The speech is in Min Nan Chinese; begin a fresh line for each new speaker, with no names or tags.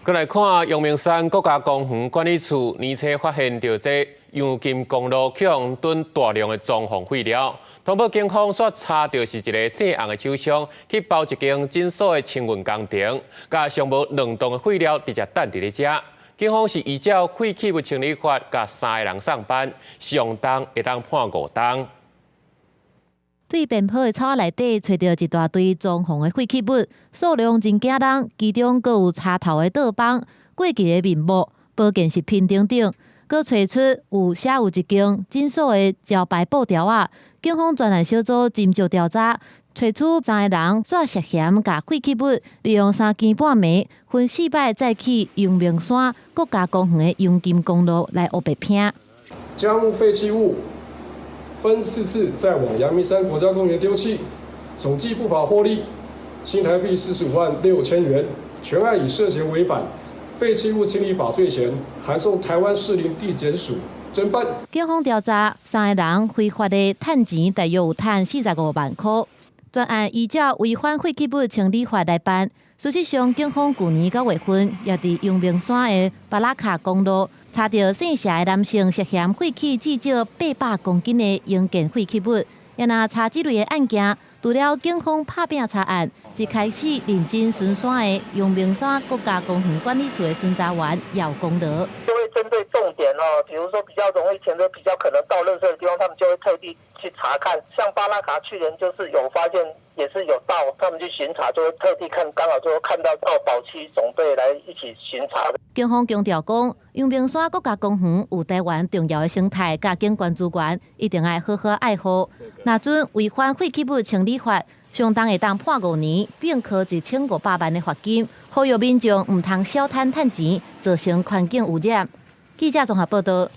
閣來看陽明山國家公園管理處年初發現著這陽金公路去予囤大量的裝潢廢料，通報警方煞查著是一个姓洪的廠商去包一間診所的清運工程，共上無兩棟的廢料直接擲佇咧遮。警方是依照廢棄物清理法，共三个人送辦，上重會當判5冬。
對邊坡的草仔內底，揣著一大堆裝潢的廢棄物，數量真驚人，其中閣有插頭的倒枋、過期的面膜、保健食品等等，閣揣出有寫有一間診所的招牌布條仔。警方專案小組深入調查，揣出三個人煞涉嫌共廢棄物利用三更半暝分四擺載去陽明山國家公園的陽金公路來烏白拼。
將廢棄物分四次載往陽明山國家公園丟棄，總計不法獲利新台幣456,000元。全案以涉嫌違反廢棄物清理法罪嫌，函送臺灣士林地檢署偵辦。
警方調查，三个人非法的趁錢大約有趁45萬箍。專案依照違反廢棄物清理法來辦。事實上，警方舊年9月份也佇陽明山的巴拉卡公路查著姓謝的男性涉嫌廢棄至少800公斤的營建廢棄物。也若查這類的案件，除了警方拍拚查案，一開始認真巡山的陽明山國家公園管理處的巡查員也有功勞。
就會針對重點哦，比如說比較容易停車、比較可能倒垃圾的地方，他們就會特地去查看。像巴拉卡去年就是有發現，也是有倒，他們去巡查就會特地看，剛好就會看到到保區總隊來一起巡查。
警方強調講，陽明山國家公園有臺灣重要的生態佮景觀資源，一定愛好好愛護。若準違反廢棄物清理法，上重會當判5年，並科1500萬的罰金。呼籲民眾毋通小貪趁錢，造成環境污染。記者綜合報道。